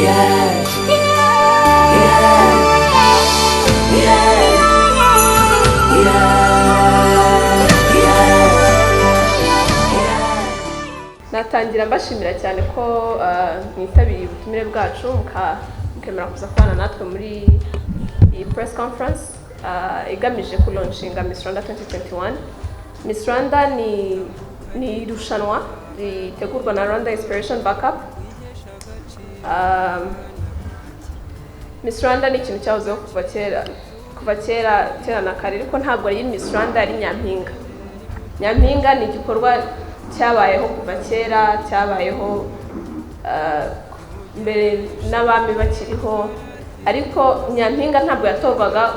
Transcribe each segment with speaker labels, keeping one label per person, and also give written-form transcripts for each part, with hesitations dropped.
Speaker 1: Yeah.
Speaker 2: Natangira mbashimira cyane ko mwitabiriye ubutumire bwacu, mukemera kuza kubana natwe muri iyi press conference igamije kulaunchinga Miss Rwanda 2021. Miss Rwanda ni irushanwa ritegurwa na Rwanda Inspiration Backup. Miss Rwanda ni ikintu cyahozeho kuva kera, kuva kera kera na kare, ariko ntabwo ari Miss Rwanda, ari Nyampinga. Nyampinga ni igikorwa cyabayeho kuva kera, cyabayeho mbere n'abami bakiriho, ariko Nyampinga ntabwo yatorwaga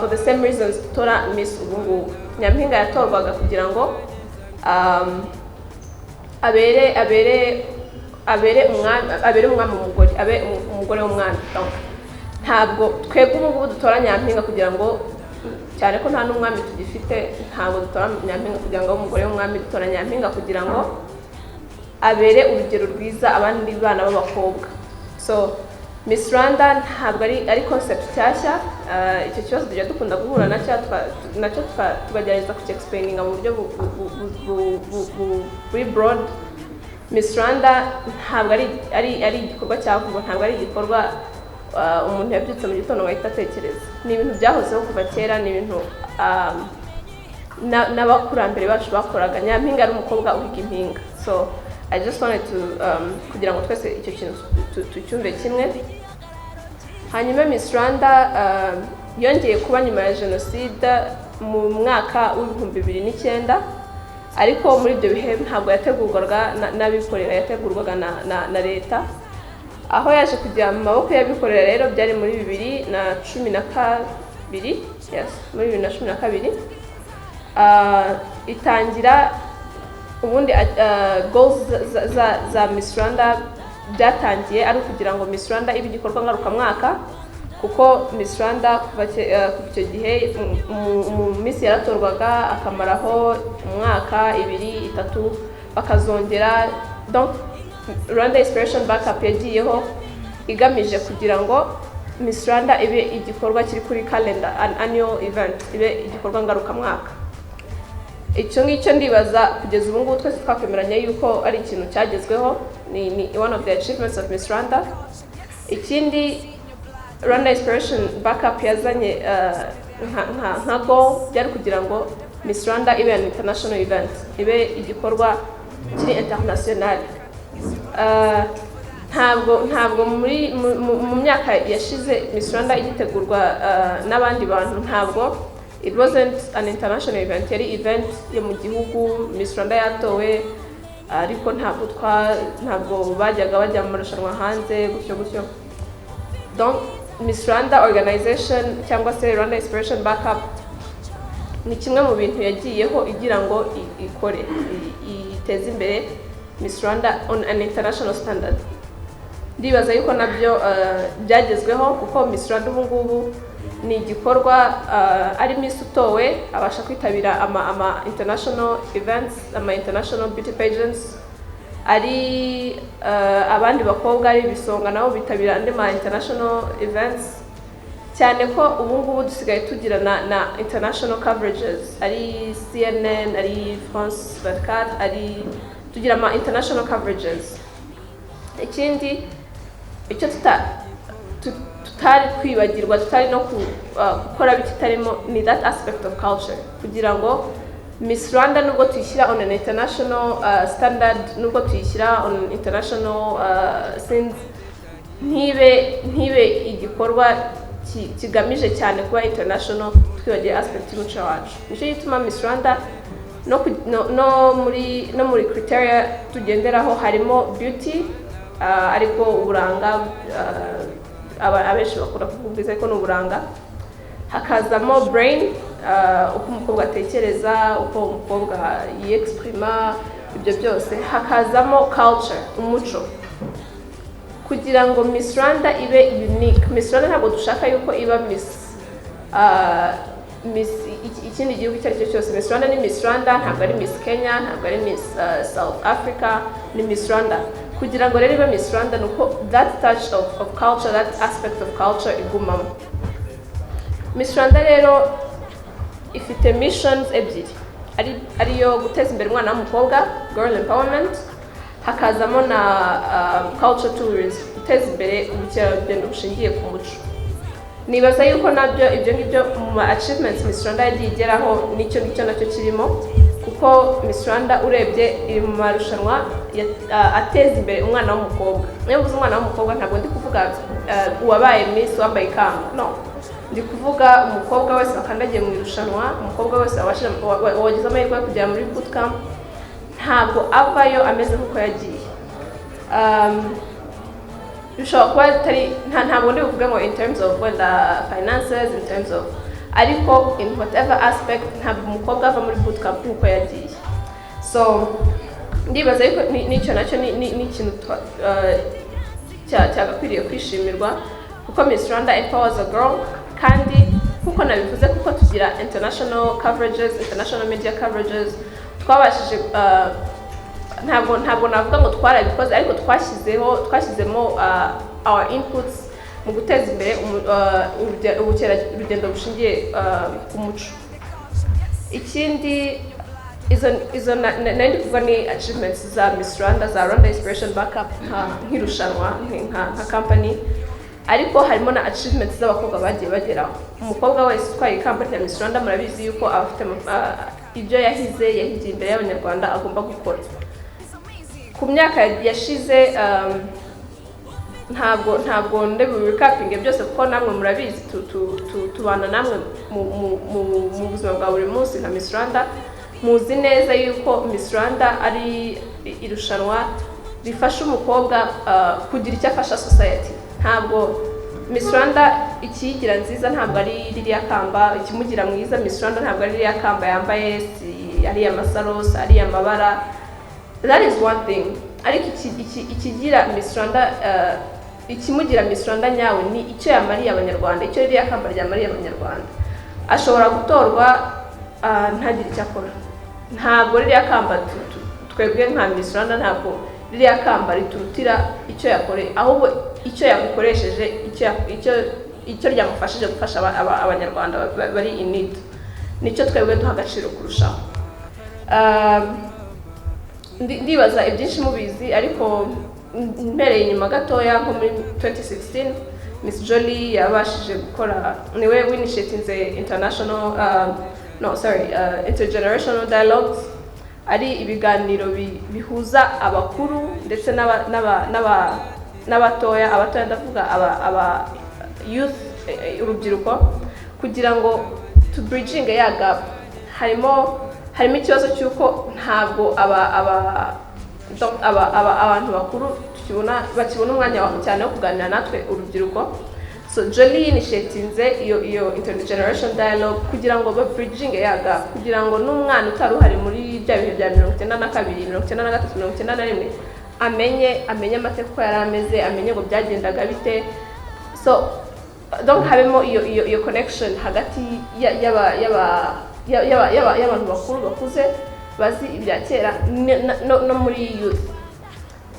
Speaker 2: for the same reasons dutora Miss ubu ngubu. Nyampinga yatorwaga kugira ngo abere umwami umugore, abe umugore w'umwami. Donc, ntabwo twebwe ubu ngubu dutora Nyampinga kugira ngo, cyane ko nta n'umwami tugifite, ntabwo dutora Nyampinga kugira ngo abe umugore w'umwami. Dutora Nyampinga kugira ngo abere urugero rwiza abandi bana b'abakobwa. So Miss Rwanda ntabwo ari concept nshyashya. Icyo kibazo tujya dukunda guhura nacyo, nacyo tukagerageza kucyexplaininga mu buryo buri broad. Miss Rwanda ntabwo ari igikorwa cya vuba, ntabwo ari igikorwa umuntu yabyutse mu gitondo ngo ahite atekereza. Ni ibintu byahozeho kuva kera, ni ibintu n'abakurambere bacu bakoraga. Nyampinga ari umukobwa uhiga impinga. So I just wanted to kugira ngo twese icyo kintu tucyumve kimwe. Hanyuma Miss Rwanda yongeye kuba nyuma ya jenoside mu mwaka w'2009, ariko muri ibyo bihe ntabwo yategurwaga n'abikorera, yategurwaga na leta. Aho yaje kujya mu maboko y'abikorera rero byari muri 2012, yes, muri 2012. Itangira ubundi goals za Miss Rwanda byatangiye ari ukugira ngo Miss Rwanda ibe igikorwa ngarukamwaka, kuko Miss Rwanda kuva icyo gihe mu minsi yaratorwaga akamaraho umwaka, 2, 3, bakazongera. Donc Rwanda Inspiration Backup yagiyeho igamije kugira ngo Miss Rwanda ibe igikorwa kiri kuri calendar, an annual event, ibe igikorwa ngarukamwaka. Icyo ngicyo ndibaza kugeza ubu ngubu twese twakwemeranya yuko ari ikintu cyagezweho, ni one of the achievements of Miss Rwanda. Ikindi Rwanda Inspiration Backup yazanye nka goal byari kugira ngo Miss Rwanda ibe an international event, ibe igikorwa kiri international. Ntabwo muri mu myaka yashize Miss Rwanda igitegurwa n'abandi bantu, ntabwo, it wasn't an international event, yari event yo mu gihugu. Miss Rwanda yatowe, ariko ntabwo bajyaga bajya mu marushanwa hanze gutyo gutyo. Donc Miss Rwanda organization cyangwa se Rwanda Inspiration Backup ni kimwe mu bintu yagiyeho igira ngo ikore iteze imbere Miss Rwanda on an international standard. Ndibaza yuko nabyo byagezweho, kuko Miss Rwanda ubu ngubu ni igikorwa ari Miss utowe abasha kwitabira ama international events, ama international beauty pageants, ari abandi bakobwa ari ibisonga nabo bitabira andi ma international events, cyane ko ubu ngubu dusigaye tugira na international coverages, ari CNN, ari France 24, ari tugira ama international coverages. Ikindi icyo tutari kwibagirwa, tutari no gukora bikitarimo, ni that aspect of culture, kugira ngo Miss Rwanda nubwo tuyishyira on an international standard, nubwo tuyishyira on international scenes, ntibe igikorwa kigamije cyane kuba international twibagiwe aspect y'umuco wacu. Nicyo gituma Miss Rwanda no muri criteria tugenderaho harimo beauty, ariko uburanga, abenshi bakunda kuvuga ubwiza ariko ni uburanga, hakazamo brain, uko umukobwa atekereza, uko umukobwa yexprima, ibyo byose, hakazamo culture, umuco, kugira ngo Miss Rwanda ibe unique. Miss Rwanda ntabwo dushaka yuko iba Miss ikindi gihugu icyo ari cyo cyose. Miss Rwanda ni Miss Rwanda, ntabwo ari Miss Kenya, ntabwo ari Miss South Africa, ni Miss Rwanda. Kugira ngo rero ibe Miss Rwanda ni uko that touch of culture, that aspect of culture igumamo. Miss Rwanda rero ifite missions ebyiri, ariyo guteza imbere umwana w'umukobwa, girl empowerment, hakazamo na culture tourism, guteza imbere ubukerarugendo bushingiye ku muco. Nibaza yuko nabyo ibyo ngibyo mu ma achievements Miss Rwanda yagiye igeraho, n'icyo ngicyo nacyo kirimo, kuko Miss Rwanda urebye iri mu marushanwa ateza imbere umwana w'umukobwa. Niyo mvuze umwana w'umukobwa, ntabwo ndi kuvuga uwabaye Miss wambaye ikamba, no, ndi kuvuga umukobwa wese wakandagiye mu irushanwa, umukobwa wese wagize amahirwe yo kugera muri bootcamp, ntabwo avayo ameze nk'uko yagiye. Bishobora kuba atari ntabwo ndi buvuge ngo in terms of wenda finances, in terms of, ariko in whatever aspect, ntabwo umukobwa ava muri bootcamp nk'uko yagiye. So ndibaza yuko n'icyo nacyo ni ikintu cyagakwiriye kwishimirwa, kuko Miss Rwanda empowers a girl. Kandi nkuko nabivuze, kuko tugira international coverages, international media coverages, twabashije, ntabwo navuga ngo twarabikoze, ariko twashyizemo our inputs mu guteza imbere ubukerarugendo bushingiye ku muco. Ikindi, izo nari ndi kuvuga ni achievements za Miss Rwanda, za Rwanda Inspiration Backup nk'irushanwa, nka company, ariko harimo na achievements z'abakobwa bagiye bageraho. Umukobwa wese utwaye ikamba rya Miss Rwanda, murabizi yuko aba afite ibyo yahize, yahigiye imbere y'Abanyarwanda agomba gukora. Ku myaka yashize, ntabwo ndabibikapinge byose, kuko namwe murabizi, tubana namwe mu buzima bwa buri munsi nka Miss Rwanda. Muzi neza yuko Miss Rwanda ari irushanwa rifasha umukobwa kugira icyo afasha society. Ntabwo Miss Rwanda ikiyigira nziza ntabwo ari ririya kamba. Ikimugira mwiza Miss Rwanda ntabwo ari ririya kamba yambaye, si ariya masaro, si ariya mabara. That is one thing, ariko ikigira Miss Rwanda, ikimugira Miss Rwanda nyawe ni icyo yamariye Abanyarwanda, icyo ririya kamba ryamariye Abanyarwanda. Ashobora gutorwa ntagire icyo akora. Ntabwo ririya kamba twebwe nka Miss Rwanda, ntabwo ririya kamba riturutira icyo yakoreye, ahubwo icyo yagukoresheje, icyo ryamufashije gufasha Abanyarwanda bari in need, nicyo twebwe duha agaciro kurushaho. Ndibaza ibyinshi mubizi, ariko mpereye inyuma gatoya, nko muri 2016 Miss Jolly yabashije gukora, niwe winitiatinze international, no, sorry, intergenerational dialogues, ari ibiganiro bihuza abakuru ndetse n'abatoya. Abatoya ndavuga aba youth, urubyiruko, kugira ngo tu bridging ya gap. Harimo ikibazo cy'uko ntabwo aba donc aba abantu bakuru bakibona umwanya cyane wo kuganira natwe urubyiruko. So Jolly initiatinze iyo intergeneration dialogue kugira ngo ba bridging ya gap, kugira ngo n'umwana utari uhari muri bya bihe bya 92, 93, 91 amenye amateka uko yari ameze, amenye ngo byagendaga bite. So donc habemo iyo connection hagati y'abantu bakuru bakuze bazi ibya kera no muri youth.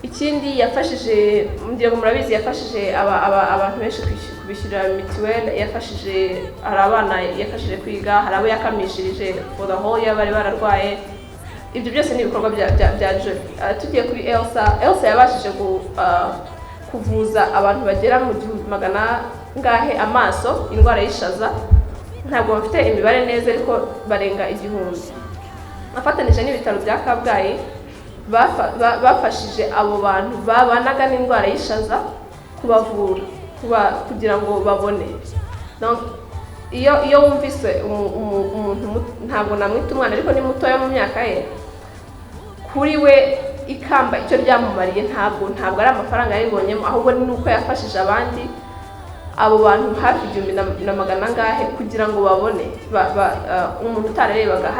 Speaker 2: Ikindi yafashije, ngira ngo murabizi, yafashije abantu benshi kubishyurira mituweli, yafashije, hari abana yafashije kwiga, hari abo yakamishirije for the whole year bari bararwaye. Ibyo byose ni ibikorwa bya Jolly. Tugiye kuri Elsa, Elsa yabashije kuvuza abantu bagera mu gihumbi magana ngahe amaso, indwara y'ishaza. Ntabwo bafite imibare neza, ariko barenga 1000. Afatanije n'ibitaro bya Kabgayi, bafashije abo bantu babanaga n'indwara y'ishaza kubavura, kugira ngo babone. Donc, iyo wumvise umuntu ntabwo namwita umwana, ariko ni mutoya mu myaka ye, kuri we ikamba icyo ryamumariye ntabwo ari amafaranga yaribonyemo, ahubwo ni uko yafashije abandi, abo bantu hafi igihumbi na magana angahe, kugira ngo babone. Umuntu utararebaga,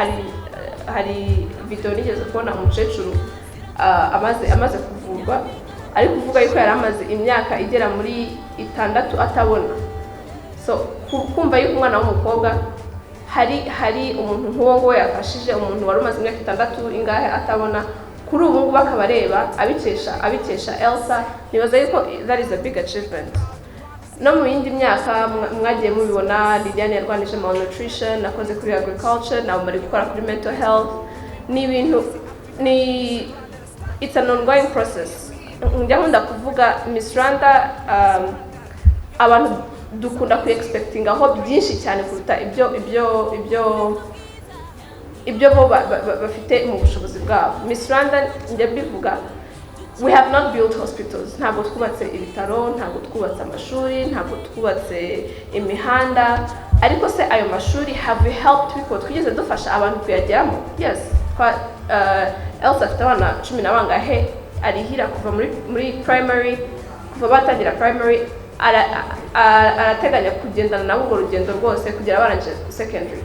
Speaker 2: hari video nigeze kubona, umukecuru amaze kuvurwa ari kuvuga yuko yari amaze imyaka igera muri 6 atabona. So kumva yuko umwana w'umukobwa hari umuntu nk'uwo nguwo yafashije, umuntu wari umaze imyaka 6 ingahe atabona, Kuri ubu ngubu akaba areba abikesha Elsa. Nibaza yuko that is a big achievement. No mu yindi myaka mwagiye mubibona, Liliane yarwanije malnutrition, nakoze kuri agriculture, nabo bari gukora kuri mental health. Ni ibintu ni it's an ongoing process. Njya nkunda kuvuga Miss Rwanda, abantu dukunda ku expectingaho byinshi cyane kuruta ibyo bo bafite mu bushobozi bwabo. Miss Rwanda, njya mbivuga, we have not built hospitals, ntabwo twubatse ibitaro, ntabwo twubatse amashuri, ntabwo twubatse imihanda. Ariko se ayo mashuri, have we helped people? Twigeze dufasha abantu kuyageramo? Yes. Elsa afite abana cumi na bangahe arihira kuva muri primary, kuva batangira primary, arateganya kugendana nabo urwo rugendo rwose kugera barangije secondary.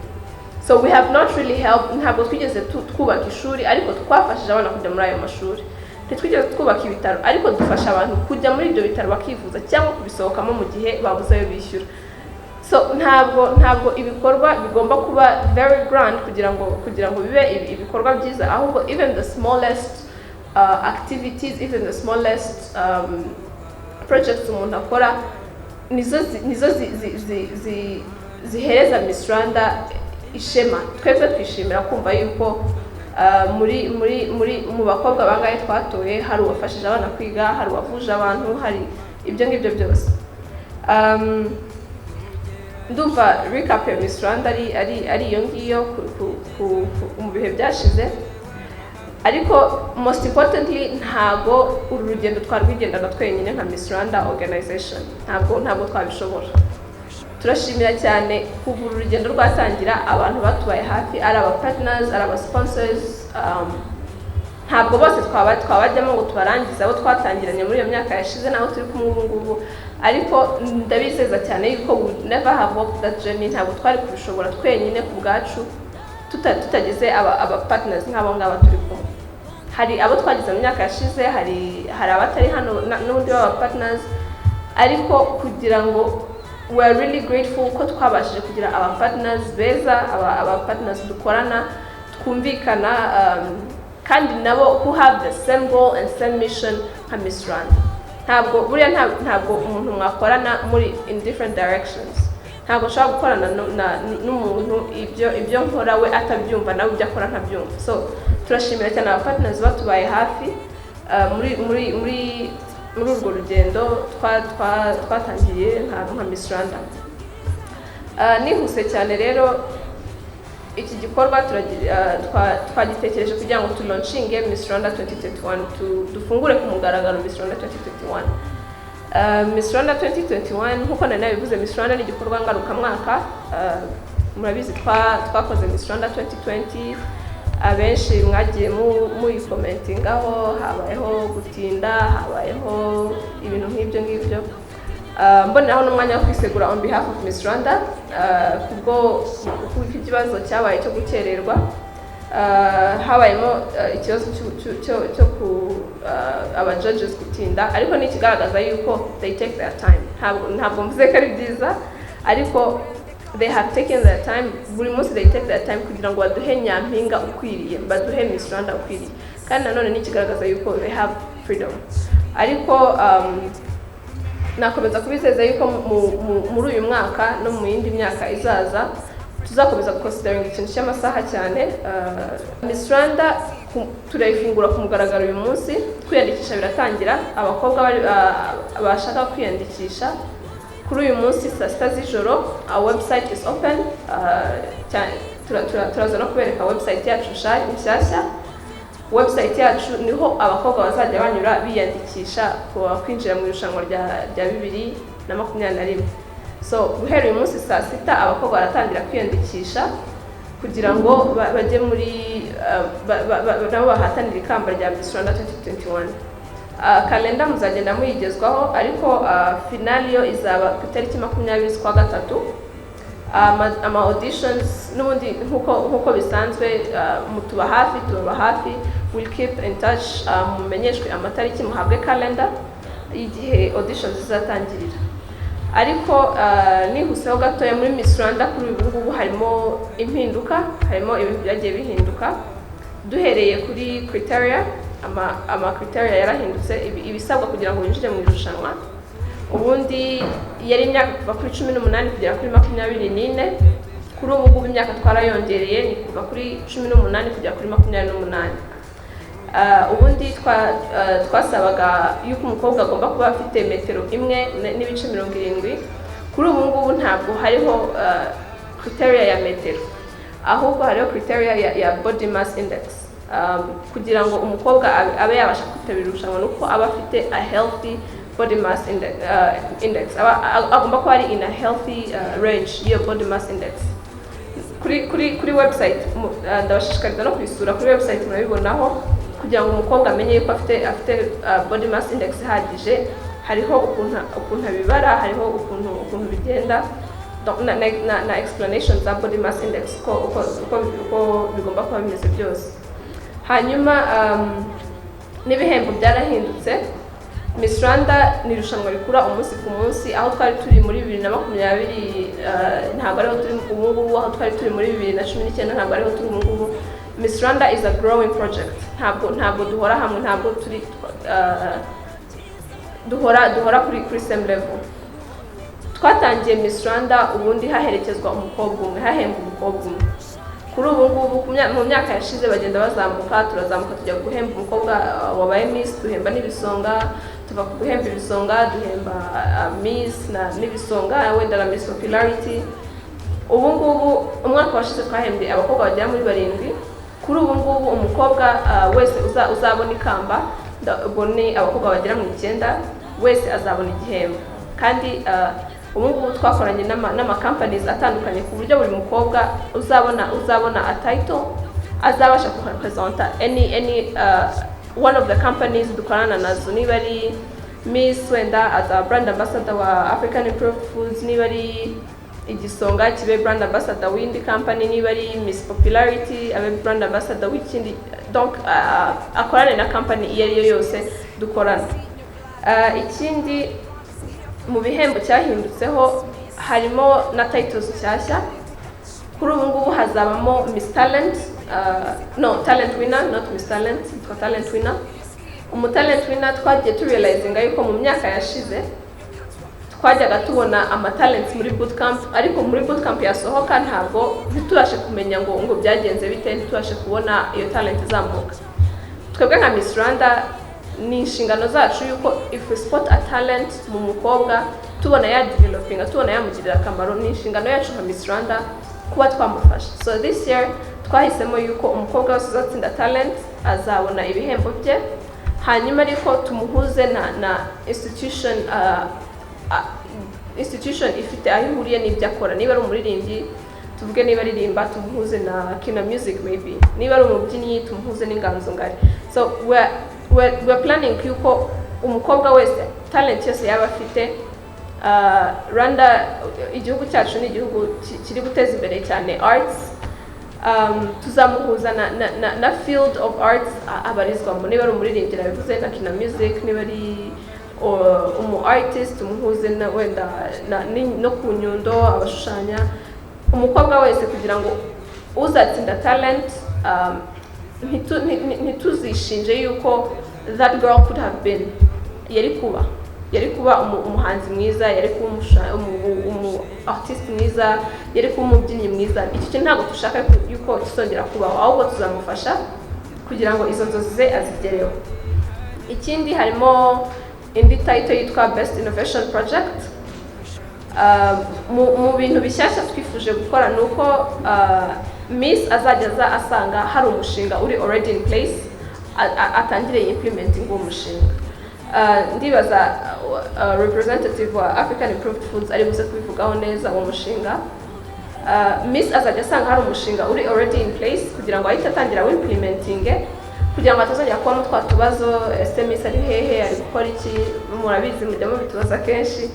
Speaker 2: So we have not really helped, ntabwo twigeze twubaka ishuri, ariko twafashije abana kujya muri ayo mashuri. Ntitwigeze twubaka ibitaro, ariko dufasha abantu kujya muri ibyo bitaro bakivuza cyangwa kubisohokamo mu gihe babuze ayo bishyura. So ntabwo ibikorwa bigomba kuba very grand kugira ngo bibe ibikorwa byiza, ahubwo even the smallest activities, even the smallest projects umuntu akora nizo zihereza Miss Rwanda ishema. Twebwe twishimira kumva yuko muri muri muri mu bakobwa bangahe twatoye hari uwafashije abana kwiga, hari uwavuje abantu, hari ibyo ngibyo byose. Ndumva recap ya Miss Rwanda ari iyo ngiyo mu bihe byashize. Ariko most importantly, ntago uru rugendo twarwigendaga twenyine nka Miss Rwanda organization, ntabwo twabishobora. Turashimira cyane, kuva uru rugendo rwatangira, abantu batubaye hafi, ari aba partners, ari aba sponsors. Ntabwo bose twabajyamo ngo tubarangize, abo twatangiranye muri iyo myaka yashize n'abo turi kumwe ubu ngubu, ariko ndabizeza cyane yuko we would never have walked that journey, ntabwo twari kubishobora twenyine ku bwacu tutagize aba partners nk'abo ngabo turi kumwe. Hari abo twagize mu myaka yashize, hari abatari hano n'ubundi b'aba partners, ariko kugira ngo we are really grateful ko twabashije kugira aba partners beza, aba partners dukorana, twumvikana, kandi nabo who have the same goal and same mission nka Miss Rwanda. Ntabwo buriya ntabwo umuntu mwakorana muri in different directions. Ntabwo nshobora gukorana n'umuntu ibyo nkora we atabyumva, nawe ibyo akora ntabyumva. So turashimira cyane aba partners batubaye hafi muri urwo rugendo twatangiye nka Miss Rwanda. Nihuse cyane rero, iki gikorwa twagitekereje kugira ngo tulaunchinge Miss Rwanda 2021, dufungure ku mugaragaro Miss Rwanda 2021. Miss Rwanda 2021, nk'uko nari nabivuze, Miss Rwanda ni igikorwa ngarukamwaka. Murabizi twakoze Miss Rwanda 2020, abenshi mwagiye muyicommentingaho, habayeho gutinda, habayeho ibintu nk'ibyo ngibyo. Mboneraho n'umwanya wo kwisegura on behalf of Miss Rwanda kubwo ikibazo cyabaye cyo gukererwa. Habayemo ikibazo cyo ku aba judges gutinda, ariko ni ikigaragaza yuko they take their time. Ntabwo mvuze ko ari byiza, ariko they have taken their time. Buri munsi they take their time kugira ngo baduhe nyampinga ukwiriye, baduhe Miss Rwanda ukwiriye. Kandi nanone ni ikigaragaza yuko they have freedom. Ariko nakomeza kubizeza yuko muri uyu mwaka no mu yindi myaka izaza tuzakomeza guconsideringa ikintu cy'amasaha cyane. Miss Rwanda turayifungura ku mugaragaro uyu munsi, kwiyandikisha biratangira. Abakobwa bashaka kwiyandikisha, kuri uyu munsi saa 6 z'ijoro our website is open. Turaza no kubereka website yacu nshyashya. Website yacu niho abakobwa bazajya banyura biyandikisha kwinjira mu irushanwa rya 2021. So guhera uyu munsi saa 6 abakobwa baratangira kwiyandikisha kugira ngo bajye muri nabo bahatanire ikamba rya Miss Rwanda 2021. Kalenda muzagenda muyigezwaho, ariko finale yo izaba ku itariki 20 z'ukwa gatatu. Ama auditions n'ubundi nkuko bisanzwe, mutuba hafi, tubaba hafi, will keep in touch, mumenyeshwe amatariki, muhabwe calendar y'igihe auditions zizatangirira. Ariko nihuseho gatoya, muri Miss Rwanda kuri ubu ngubu harimo impinduka, harimo ibintu byagiye bihinduka, duhereye kuri criteria. Ama criteria yarahindutse, ibisabwa kugira ngo winjire mu irushanwa. Ubundi yari imyaka kuva kuri 18 kugera kuri 24. Kuri ubu ngubu imyaka twarayongereye, ni kuva kuri 18 kugera kuri 28. Ubundi twasabaga yuko umukobwa agomba kuba afite metero 1 n'ibice 70. Kuri ubu ngubu ntabwo hariho criteria ya metero, ahubwo hariho criteria ya body mass index. Kugira ngo umukobwa abe yabasha kwitabira irushanwa, nuko aba afite a healthy body mass index. Aba agomba kuba ari in a healthy range y'iyo body mass index. Kuri website, ndabashishikariza no kuyisura. Kuri website murabibonaho. Kugira ngo umukobwa amenye yuko afite body mass index ihagije, hariho ukuntu abibara, hariho ukuntu bigenda. Donc, na explanation za body mass index, uko bigomba kuba bimeze byose. Hanyuma n'ibihembo byarahindutse. Miss Rwanda ni irushanwa rikura umunsi ku munsi. Aho twari turi muri 2020 ntabwo ariho turi ubu ngubu. Aho twari turi muri 2019 ntabwo ariho turi ubu ngubu. Miss Rwanda is a growing project. Ntabwo duhora hamwe, ntabwo turi duhora kuri same level. Twatangiye Miss Rwanda ubundi haherekezwa umukobwa umwe, hahembwa umukobwa umwe. Kuri ubu ngubu, mu myaka yashize bagenda bazamuka, turazamuka tujya guhemba umukobwa wabaye Miss, duhemba n'ibisonga. Tuva ku guhemba ibisonga, duhemba Miss na n'ibisonga, wenda na Miss Popularity. Ubu ngubu umwaka washize twahembye abakobwa bagera muri barindwi. Kuri ubu ngubu umukobwa wese uzabona ikamba, ubwo ni abakobwa bagera mu 9, wese azabona igihembo. Kandi ubu ngubu twakoranye n'ama companies atandukanye, ku buryo buri mukobwa uzabona a title azabasha kurepresenta any one of the companies dukorana nazo. Niba ari Miss, wenda azaba brand ambassador wa African Improved Foods. Niba ari igisonga, kibe brand ambassador w'indi company. Niba ari Miss Popularity, abe brand ambassador w'ikindi. Donc akorane na company iyo ari yo yose dukorana. Ikindi mu bihembo cyahindutseho, harimo na titles nshyashya. Kuri ubu ngubu hazabamo Miss Talent, no, Talent Winner, not Miss Talent, yitwa Talent Winner. Umu talent winner, twagiye turealizinga yuko mu myaka yashize twajyaga tubona ama talents muri bootcamp, ariko muri bootcamp yasohoka ntabwo ntitubashe kumenya ngo byagenze bite, ntitubashe kubona iyo talent izamuka. Twebwe nka Miss Rwanda ni inshingano zacu yuko if we spot a talent mu mukobwa, tubona ya developinga, tubona yamugirira akamaro, ni inshingano yacu nka Miss Rwanda kuba twamufasha. So this year twahisemo yuko umukobwa wese uzatsinda talent azabona ibihembo bye, hanyuma ariko tumuhuze na institution ifite aho ihuriye n'ibyo akora. Niba ari umuririmbyi, tuvuge niba aririmba, tumuhuze na Kina Music maybe. Niba ari umubyinnyi, tumuhuze n'Inganzo Ngari. So we're planning yuko umukobwa wese, talent yose yaba afite, Rwanda, igihugu cyacu ni igihugu kiri guteza imbere cyane arts, tuzamuhuza na field of arts abarizwamo. Niba ari umuririmbyi, nabivuze, na Kina Music. Niba ari umu artist, umuhuze na wenda no ku Nyundo abashushanya. Umukobwa wese, kugira ngo uzatsinda talent ntituzishinje yuko that girl could have been, yari kuba umuhanzi mwiza, yari kuba umu artist mwiza, yari kuba umubyinnyi mwiza. Icyo kintu ntabwo dushaka yuko kizongera kubaho, ahubwo tuzamufasha kugira ngo izo nzozi ze azigereho. Ikindi, harimo indi title yitwa Best Innovation Project. Mu bintu bishyashya twifuje gukora ni uko Miss azajya aza asanga hari umushinga uri already in place, atangire implementing uwo mushinga. Ndibaza representative wa African Improved Foods ari buze kubivugaho neza uwo mushinga. Miss azajya asanga hari umushinga uri already in place kugira ngo ahite atangira implementing, kugira ngo atazongera kubamo twa tubazo: ese Miss ari hehe, ari gukora iki? Murabizi, mujya mubitubaza kenshi.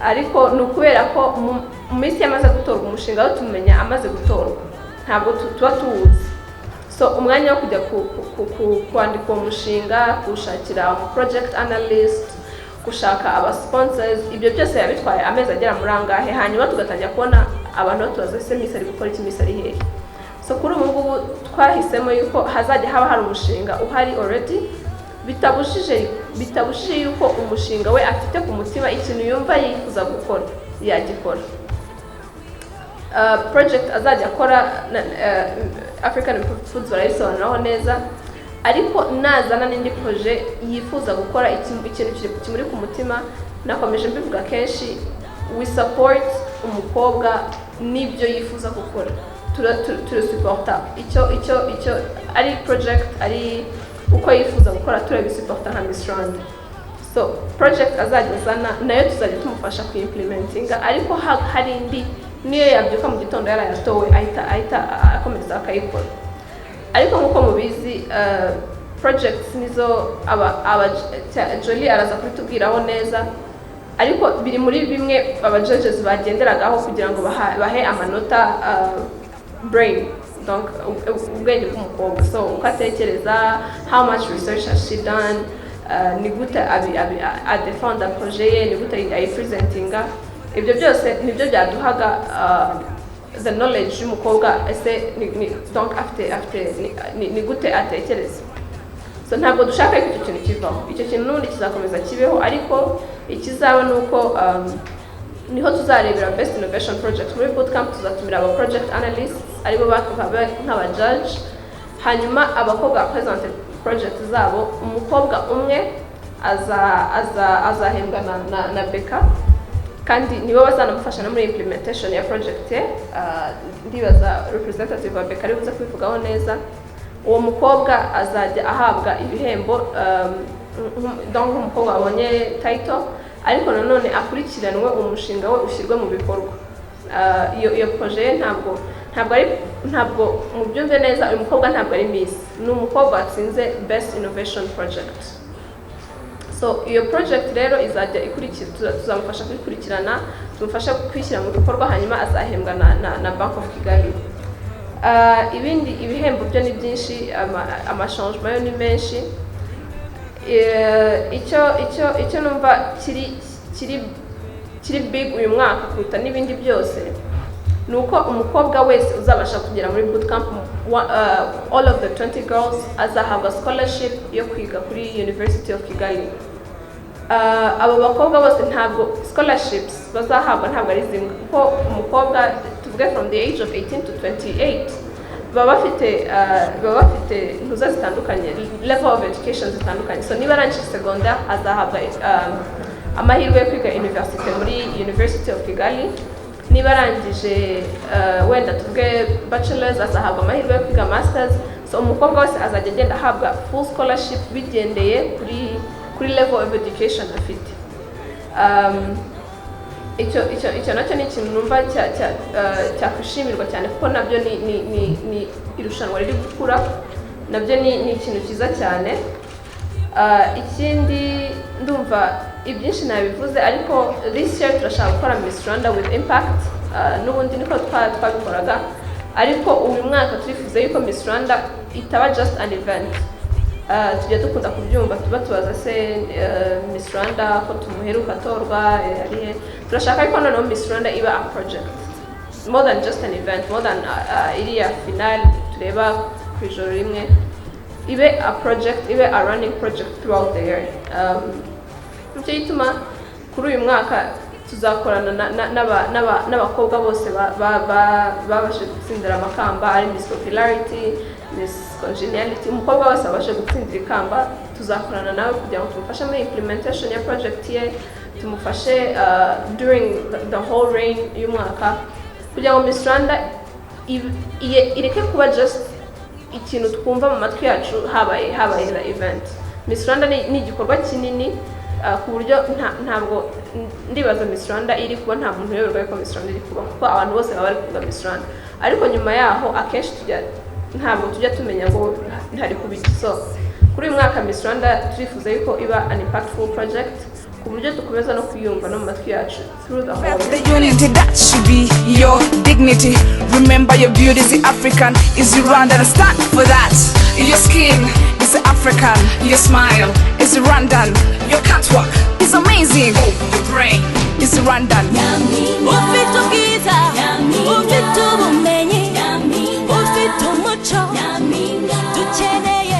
Speaker 2: Ariko ni ukubera ko mu minsi yamaze gutorwa, umushinga wo tumenya amaze gutorwa, ntabwo tuba tuwuzi. So umwanya wo kujya kwandika uwo mushinga, kuwushakira umu project analyst, gushaka aba sponsors, ibyo byose biba bitwaye amezi agera muri angahe, hanyuma tugatangira kubona abantu batubaza: ese Miss ari gukora iki, Miss ari hehe? So kuri ubu ngubu twahisemo yuko hazajya haba hari umushinga uhari already. Bitabujije yuko umushinga we afite ku mutima, ikintu yumva yifuza gukora, yagikora. Project azajya akora African Improved Foods barayisobanuraho neza, ariko nazana n'indi projet yifuza gukora, ikintu kimuri ku mutima. Nakomeje mbivuga kenshi, we support umukobwa n'ibyo yifuza gukora. Turasupporta icyo ari project, ari uko yifuza gukora, turabisupporta nka Miss Rwanda. So project azajya azana nayo tuzajya tumufasha kuyimplementinga, ariko hari indi niyo yabyuka mu gitondo yarayatowe, ahita akomeza akayikora. Ariko nk'uko mubizi, projects nizo aba Jolie araza kubitubwiraho neza, ariko biri muri bimwe aba judges bagenderagaho kugira ngo bahe amanota, brain, donc ubwenge bw'umukobwa. So uko atekereza, how much research has she done, ni gute adefenda projet ye, ni gute ayipresentinga. Ibyo byose nibyo byaduhaga the knowledge y'umukobwa. Ese donc afite ni gute atekereza? So ntabwo dushaka ko icyo kintu kivaho. Icyo kintu n'ubundi kizakomeza kibeho, ariko ikizaba ni uko niho tuzarebera best innovation project. Muri bootcamp tuzatumira aba project analysts, aribo nk'aba judge, hanyuma abakobwa bapresente project zabo. Umukobwa umwe azahembwa na BK, kandi nibo bazanamufasha no muri implementation ya project ye. Ndibaza representative wa BK ari buze kubivugaho neza. Uwo mukobwa azajya ahabwa ibihembo, donc nk'umukobwa wabonye title, ariko nanone akurikiranwe, umushinga we ushyirwe mu bikorwa. Iyo projet ye ntabwo ari, ntabwo mubyumve neza, uyu mukobwa ntabwo ari miss, ni umukobwa watsinze best innovation project. So iyo project rero izajya ikurikira, tuzamufasha kuyikurikirana, tumufasha kuyishyira mu bikorwa, hanyuma azahembwa na Bank of Kigali. Ibindi ibihembo byo ni byinshi, amachangement yo ni menshi. Icyo numva kiri big uyu mwaka kuruta n'ibindi byose ni uko umukobwa wese uzabasha kugera muri bootcamp, all of the 20 girls azahabwa scholarship yo kwiga kuri University of Kigali. Abo bakobwa bose, ntabwo scholarships bazahabwa ntabwo ari zimwe, kuko umukobwa, tuvuge from the age of 18 to 28, baba bafite intuza zitandukanye, level of education zitandukanye. So niba arangije secondaire, azahabwa amahirwe yo kwiga university muri University of Kigali. Niba arangije, wenda tuvuge bachelors, azahabwa amahirwe yo kwiga masters. So umukobwa wese azajya agenda ahabwa full scholarship bigendeye kuri level of education afite. Icyo nacyo ni ikintu numva cyakwishimirwa cyane, kuko nabyo ni irushanwa riri gukura, nabyo ni ikintu cyiza cyane. Ikindi ndumva ibyinshi nabivuze, ariko this year turashaka gukora Miss Rwanda with impact. N'ubundi niko twabikoraga, ariko uyu mwaka turifuza yuko Miss Rwanda itaba just an event. Tujya dukunda kubyumva, tuba tubaza se Miss Rwanda ko tumuheruka atorwa, ari he? Turashaka ariko noneho Miss Rwanda iba a project more than just an event, more than iriya final tureba ku ijoro rimwe. Ibe a project, ibe a running project throughout the year. Nicyo gituma kuri uyu mwaka tuzakorana n'abakobwa bose babashije gutsindira amakamba, ari Miss Popularity, Miss Congeniality. Umukobwa wese wabashe gutsindira ikamba tuzakorana nawe kugira ngo tumufashe muri implementation ya project ye, tumufashe during the whole reign y'umwaka, kugira ngo Miss Rwanda ireke kuba just ikintu twumva mu matwi yacu habaye the event. Miss Rwanda ni igikorwa kinini, ku buryo ntabwo ndibaza Miss Rwanda iri kuba nta muntu uyoberwa ko Miss Rwanda iri kuba, kuko abantu bose baba bari kuvuga Miss Rwanda, ariko nyuma yaho akenshi tujya ntabwo tujya tumenya ngo ntari kuba iki. So kuri uyu mwaka Miss Rwanda turifuza yuko iba an impactful project, ku buryo dukomeza no kuyumva no mu matwi yacu through the whole
Speaker 1: The unity that should be your dignity. Remember your beauty is African, is Rwandan. Stand for that. Your skin is African, your smile is Rwandan. Your catwalk is amazing. Oh, your brain is Rwandan.
Speaker 3: Ufite ubwiza, ufite ubumenyi, ufite umuco, dukeneye.